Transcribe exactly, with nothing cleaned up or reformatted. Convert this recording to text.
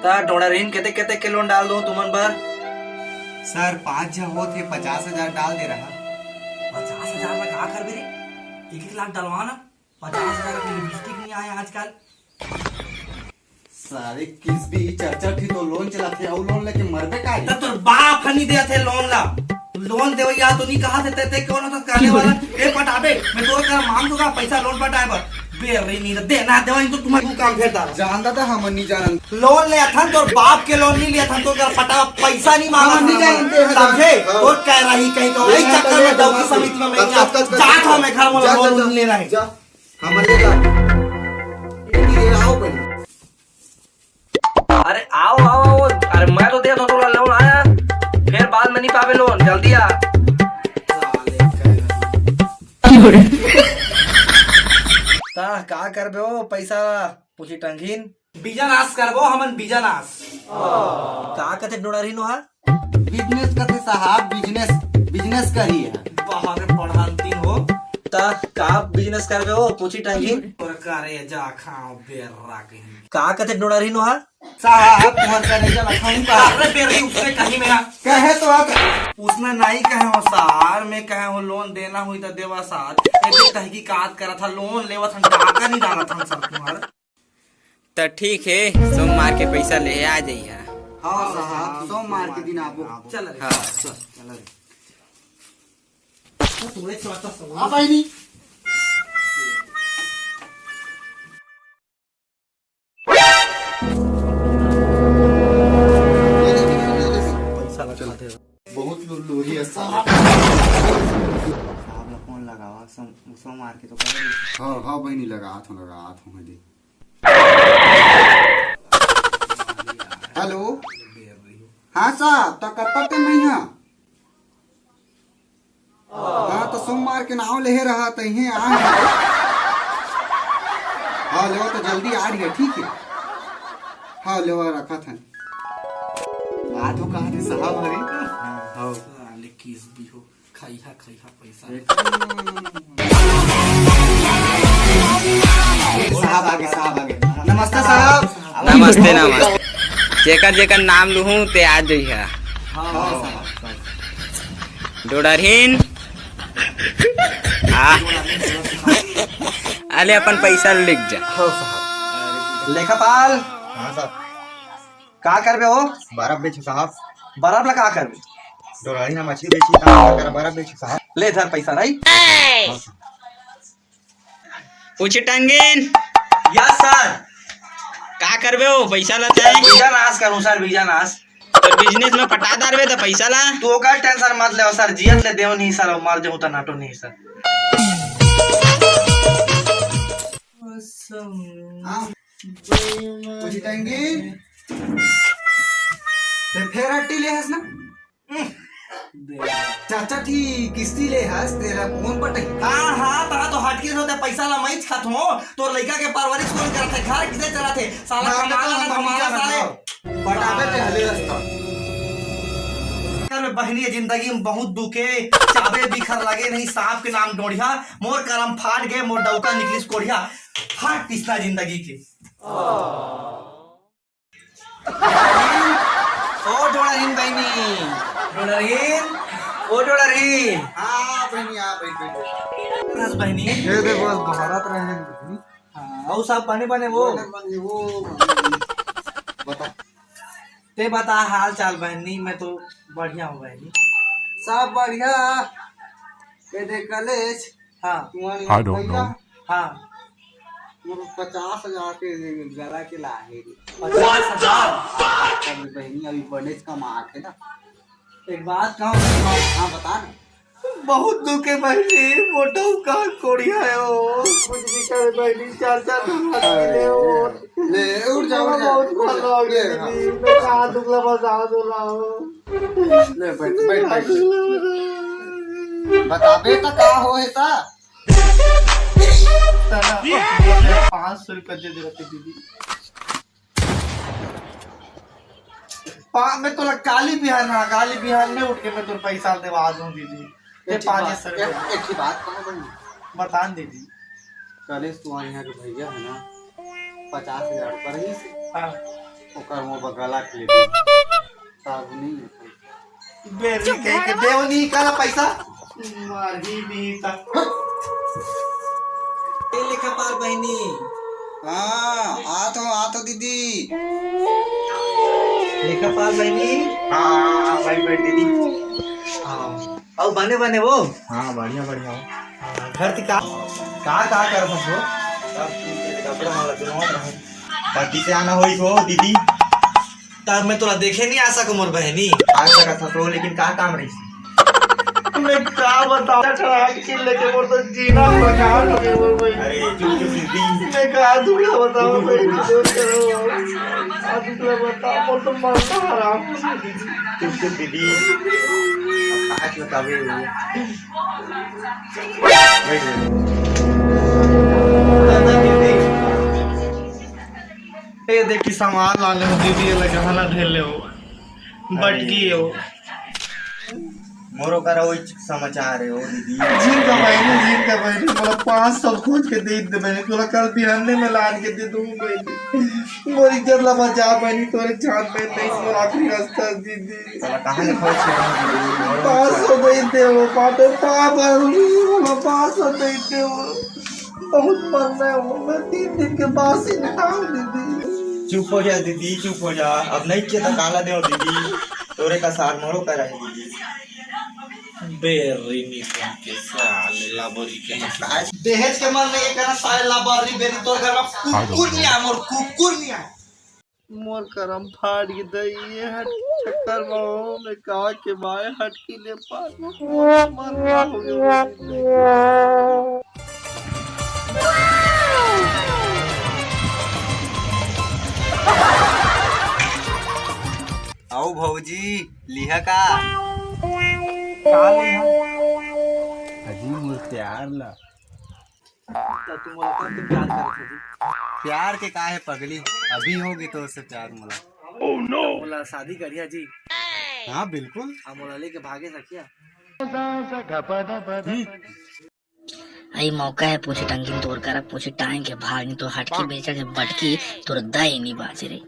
त डोड़ारिन, कतेक कतेक के लोन डाल दो तुमन बर? सर, पाँच झन होत हे, पचास हजार डाल दे रहा। पचास हजार में का करबे रे? एक एक लाख डलवा ना। पचास हजार के लिपस्टिक नहीं आए आजकल। सारे किस भी चर्चा थी तो लोन चलाथे, अउ लोन लेके मरबे का? त तोर बाप ह नहीं देत हे लोन ला। लोन देवइया तो नहीं कहा थे, ते, ते कौन होता कहने वाला? ए पटाबे, मैं तोर कर मांग दूंगा पैसा लोन पटाए बर। बेरे नहीं तो देना देवा, तो तुम्हारे काम फेरता। जानता था हम नहीं जानन। लोन ले अथन, तोर बाप के लोन नहीं ले अथन, तोर कर पटा पैसा नहीं मांगा हमन नहीं था। जानते हैं। समझे? हाँ। तोर कह रही कहीं तो नहीं वही जानते चक्कर में हैं, दौलत समिति में मैं कस, कस, कस, जात कस। हूँ मैं घर में जा, जा, लोन जा। लेना है। जा। हमर ले जा। ये आओ पहले। अरे आओ, आओ, आओ। अरे मैं तो देत हूँ तोला लोन आया, फिर बाद में नहीं पावे लोन, जल्दी आ। ता का करबे हो पैसा? पूछी टंगिन। बीजा नाश करबो हमन, बीजा नाश। का कथे डोड़ारिन ओहा? बिजनेस कथे साहब, बिजनेस, बिजनेस करी है। बाहर पढ़ान दिन हो। ता का बिजनेस करबे हो? पूछी टंगिन। और करे जा खाओ बेर्रा कहीं। का कथे डोड़ारिन ओहा? साहब, तुहर करेजा ला खाऊं का? अरे बेर्री, उसने कहीं मेरा कहे तो आप। उसने नहीं कहे हो सार, मैं कहे हो लोन देना हुई तो देवा सार। एक तहकीकात करा था, लोन लेवा था, डाका नहीं डाला था सर तुम्हारा। त ठीक हे, सोमवार के पइसा लेहे आ जइहा। हाँ साहब, सोमवार के दिन आबो। चल रे। हाँ। चल, चल रे। हाँ, बहिनी। बहुत लुरलुरी है साहब। साहब ला फोन लगावा, सोम-, सोमवार के तो कहे। हाँ, हाँ बहिनी, लगात हूँ, लगात हूँ, दे। हेलो, हाँ साहब, त कब तक के मैं यहाँ? हाँ, त सोमवार के नाव लेहे रहा, त इहें आ। हाँ, लेवा, त जल्दी आ रही है, ठीक है। हाँ, लेवा, रखा था। आ तो कहा थे साहब हरे। हाँ। साले किस भी हो। खइहा, खइहा पैसा। साहब आगे, साहब आगे। नमस्ते साहब। नमस्ते, नमस्ते। जेकर जेकर नाम लुहूं ते आ जइहा। हाँ, हाँ, साहब। डोडरहीन। आ। अले अपन पैसा लिख जा। हाँ, साहब। लेखापाल। हाँ, साहब। का करबे हो? बर्फ बेचू साहब। बर्फ ला का करबे? डोरारी ना मछली बेची, का कर बर्फ बेचू साहब। ले धर पैसा, राई। पूछी टंगिन। Yes sir. का करबे हो पैसा ला तैं? बीजा नाश करूं सर, बीजा नाश। तो बिजनेस में पटा डारबे तो पैसा ला। तू ओकर टेंशन मत ले सर, जियत ले देव नहीं सर, मर जाऊं तो नाटो नहीं सर। हाँ। पूछी टंगिन। ते फेर हट्टी ले हस ना? चाचा ठी किस्ती ले हस, तेला कौन पटाही? हाँ, हाँ, तहा तो हटके होते पैसा ला मैच खात हो। तोर लइका के परवरिश कौन करत है? घर किसे चलात है? साला कमाला ना धमाला साले। पटाबे पहले रस्ता। कर में बहनी जिंदगी में बहुत दुखे, चाबे बिखर लगे नहीं, सांप के नाम डोढ़िया, मोर करम फाट गए, मोर डौका निकलिस कोढ़िया। फाट किसना जिंदगी के। ओ डोड़ाहीन बहिनी। डोड़ाहीन, ओ डोड़ाहीन। हाँ, बहिनी, हाँ, बैठ, बैठ, बैठ। बस बहिनी। ये देखो, बस भारत रहे हैं बहिनी। हाँ, और सब बने, बने वो। बने, बने वो, बता। ते बता हाल चाल बहिनी, मैं तो बढ़िया हूँ बहिनी। सब बढ़िया। ये देख कलेश, हाँ। तुम्हारे I don't भैया, know। हाँ। वो पचास हजार के गला के लाहे रे। पचास हजार? अभी बहिनी अभी बने कमा के ना। एक बात कहूँ? हाँ, बता ना। बहुत दुखे बहिनी, मोटऊ का कोढ़िया है वो। कुछ भी करे बहिनी, चार चार ठो हाथ ले वो। ले, उठ जा, उठ जा। बहुत भाला हो गया ले, हाँ। दीदी, मैं कहाँ दुखला बजाओ दो रहा हूँ। ले, बैठ, बैठ, बैठ। बताबे तो का हो है ता? तना, पाँच सौ रुपया दे दे रखे दीदी। पा-, मैं तोला काली बिहान, हाँ, काली बिहान में उठ के मैं तोर पैसा देवा दूं दीदी। ते एक ठे पाँच बात, सौ रुपया। एक, एक ठे बात कहो बहिनी। बता न दीदी। कलेश तू यहाँ के भैया है ना, पचास हजार रुपया रहिस, हाँ। ओकर मोर बर गला के ले दे। तब नहीं है पैसा। बेरी कहीं के देव नहीं करा पैसा। मारी भी ता। ए लेखापाल बहिनी। हाँ, आत हो, आत हो दीदी। लेखापाल बहिनी। हाँ, हाँ, हाँ, भाई, भाई, दीदी। हाँ। अउ बने, बने वो? हाँ, बढ़िया, बढ़िया हो। हाँ, घर के का, का, का करत हस वो? सब चीज के कपड़ा मन ला दुनों रहन। पति से आना होई को, दीदी? तब मैं तोला देखे नहीं आ सकूं, मोर बहनी। आ सकत हस वो, लेकिन का काम रही? मैं का बताऊं, चढ़ा के लेके मोर तो जीना बेकार हो गया, मोर भाई। अरे, चुप, चुप, दीदी। मैं का दुखड़ा बताऊं, भाई, सोच करो। का दुखड़ा बताऊं, मोर तो मरना हराम हो गया, दीदी। चुप, चुप, दीदी। अब का बतावे वो? बैठ, बैठ। ए, देखी, सामान ला ले हो, दीदी, ये लगा, हला ढेर ले हो। बटकी हो। मोरो करा वही समाचार है, ओ दीदी। झीन का बहिनी, झीन का बहिनी, मोला पाँच सौ खोज के दे दे बहिनी, तोला कल बिहाने में लान के दे दूँ बहिनी। मोर इज्जत ला बचा बहिनी, तोरे जान बहिनी, नहीं, मोर आखिरी रास्ता है दीदी। साला कहाँ ले खोज के दे दे? पाँच सौ दे दे वो, पापे, पाप है, मोला पाँच सौ दे दे वो। बहुत मरना है वो, मैं तीन दिन के बाद से नहीं खाऊं दीदी। चुप हो जा दीदी, चुप हो जा। अब नहीं किया तो काला दे दीदी। तोरे का सार मोरो का रहे दीदी। बेरी निकल के साले लाबरी के। दहेज के मन में ये करना साले लाबरी बेरी तोर घर में कुकुर नहीं आ, मोर कुकुर नहीं आ। मोर करम फाट गे दई, ये हट चक्कर में हो, मैं का के बाय हट के ले पार। मोर मरना हो गया। आओ भौजी, लिहा का? का लिहा? अजी, मोर प्यार ला। त तू मोला कब से प्यार करत हस जी? प्यार के का है पगली, अभी होगे तोर से प्यार मोला। मोला शादी करिहा जी। हाँ, बिल्कुल। अब मोला लेके भागे सकिया। हम्म। आई मौका है, पूछी टंगिन तोर करा, पूछी टांग के भाग, नहीं तो हटकी बेचा के बटकी तोर दाई नहीं बाजे रे।